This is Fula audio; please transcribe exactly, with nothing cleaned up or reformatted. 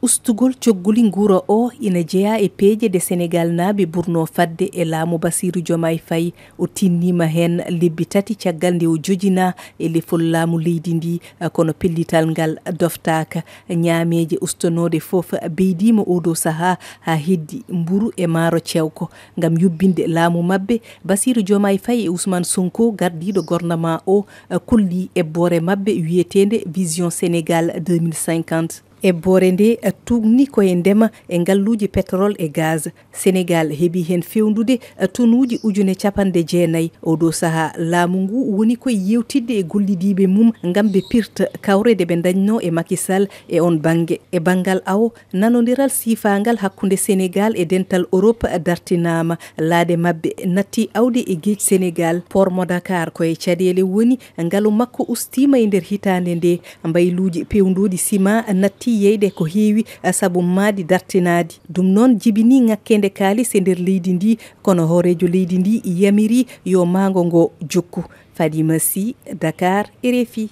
Ustugol cogguli nguura o ina jeyaa e peeje ɗe Senegaalnaaɓe ɓurnoo fadde e laamu Basiiru Jomaay Fay. O tinniima heen lebbi tati caggal nde o jojinaa e lefol laamu leydi ndi, kono pellital ngal doftaaka. Ñaameeje ustanooɗe fof beydiima oo ɗoo sahaa haa heddi mburu e maaro cewko. Ngam yuɓɓinde laamu maɓɓe, Basiiru Jomaay Fay e Usmaan Sonko, gardiiɗo gornamaa o, kollii eɓɓoore maɓɓe wiyeteende Vision Sénégal deux mille cinquante. Eɓɓoore nde tuugni ko e ndema e ngalluuji petrol e gaz. Senegaal heɓi heen feewndude tonuuji ujune capanɗe jeenayi. Oo ɗoo sahaa, laamu ngu woni ko e yeewtidde e gollidiiɓe mum ngam ɓe pirta kawre ɗe ɓe ndañnoo e Macky Sall e oon bannge. E banngal awo, nanondiral siifaangal hakkunde Senegaal e Dental Orop dartinaama. Laaɗe maɓɓe natti awde e geec Senegaal. Port mo Dakar ko e caɗeele woni. Ngalu makko ustiima e nder hitaande nde. Mbayluuji peewnduɗi sima natti yeyde ko heewi sabu maadi dartinaadi. Ɗum noon jibini ŋakkeende kaalis e nder leydi ndi, kono hooreejo leydi ndi yamiri yo maango ngo jokku. Fadima Sy, Dakar, R F I.